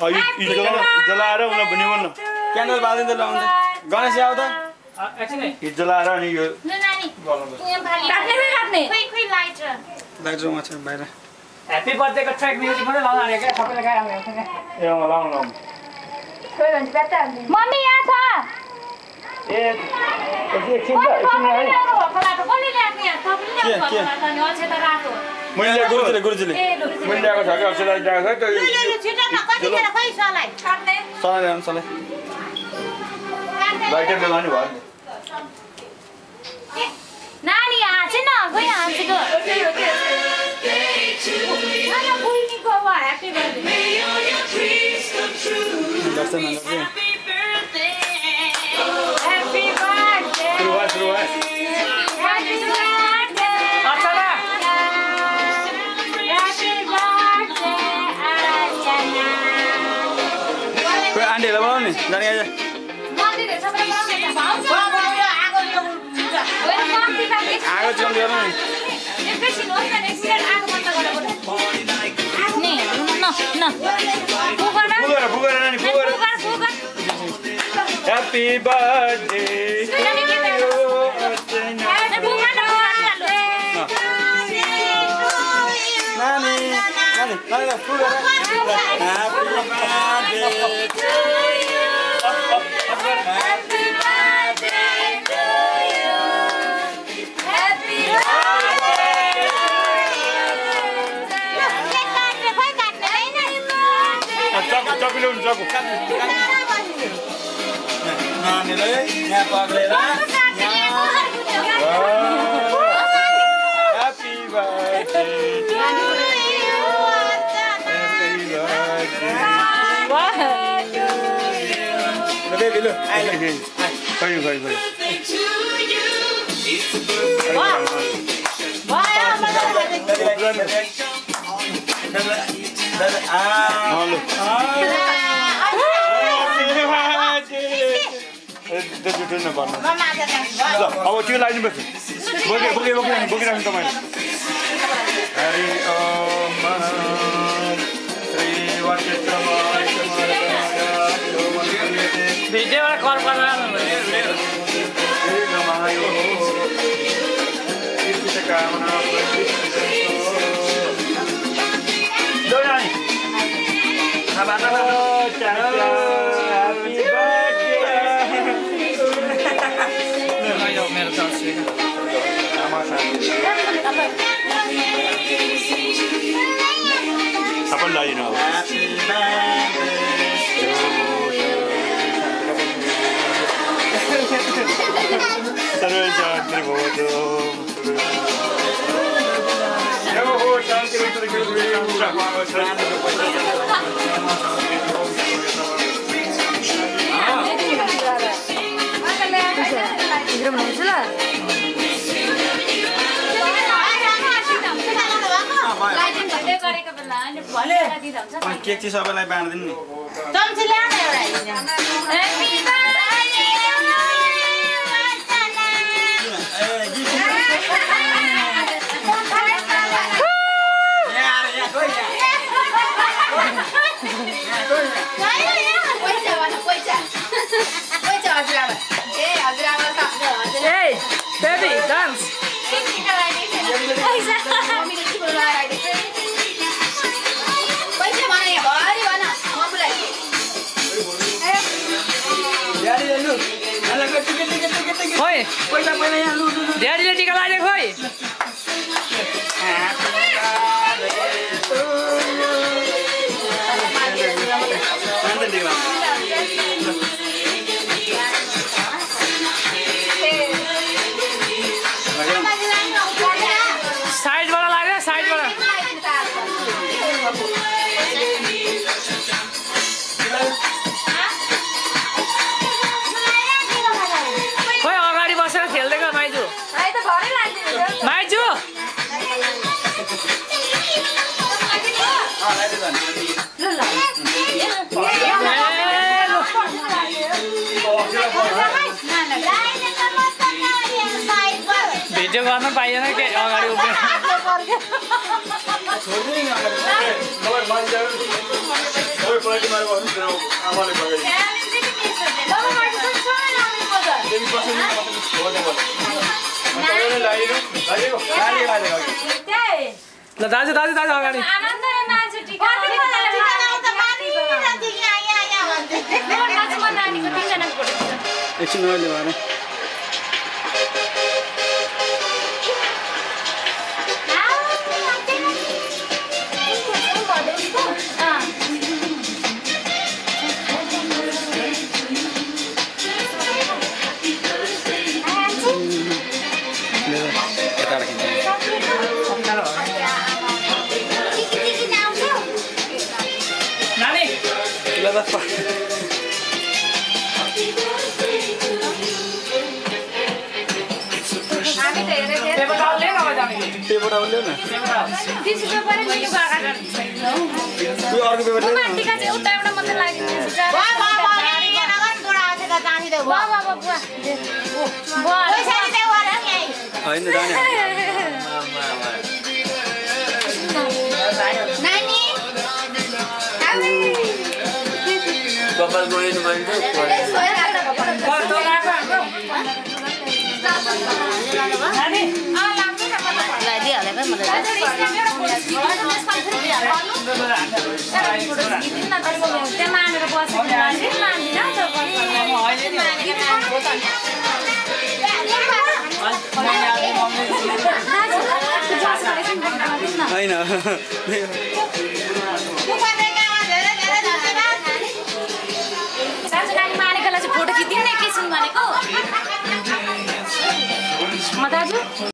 जलाएर उनीलाई पनि बोल्नु क्यान्डल बाल्दैन त लाउँछ गणेश आऊ त जलाएर अनि यो लाइट रुममा छ बाहिर ह्यापी बर्थडेको ट्र्याक म्युजिक मात्रै लाउनु क्या सबैले गाइहाल्ने हुन्छ नि ए लाउनु मम्मी यहाँ छ ए एकछिन है मैले गुरुजीले मैले ल्याएको छ कि अक्षता ल्याएको छ त्यो लाइटर लगाउनु भयो नानी हाँसे न खोइ हाँसेको आन्टीहरूलाई बोलाउने जाने आज आगो चिकन गर्नु Happy birthday to you. Nani, Happy birthday to you. Happy birthday to you. Happy अब त्यो लाइनुपर्छ बोकिराख्नु तपाईँले भिडियोबाट कल मेरो सबैलाई न सर्वशान्ति भवतु शान्ति केक चाहिँ सबैलाई बाँड्दिनु नि Hey, baby, dance. खोइ ड्याडीले टिका लागे खोइ भिडियो गर्न पाइएन के अगाडि उभिएर ल दाजु दाजु दाजु अगाडि एकछिन अहिले भएन नानी पेपर आउल्यो न त्यो अर्को पेपर होइन कपाल गइनु भन्छ होइन फोटो खिच्दिउँ न एकैछिन भनेको म दाजु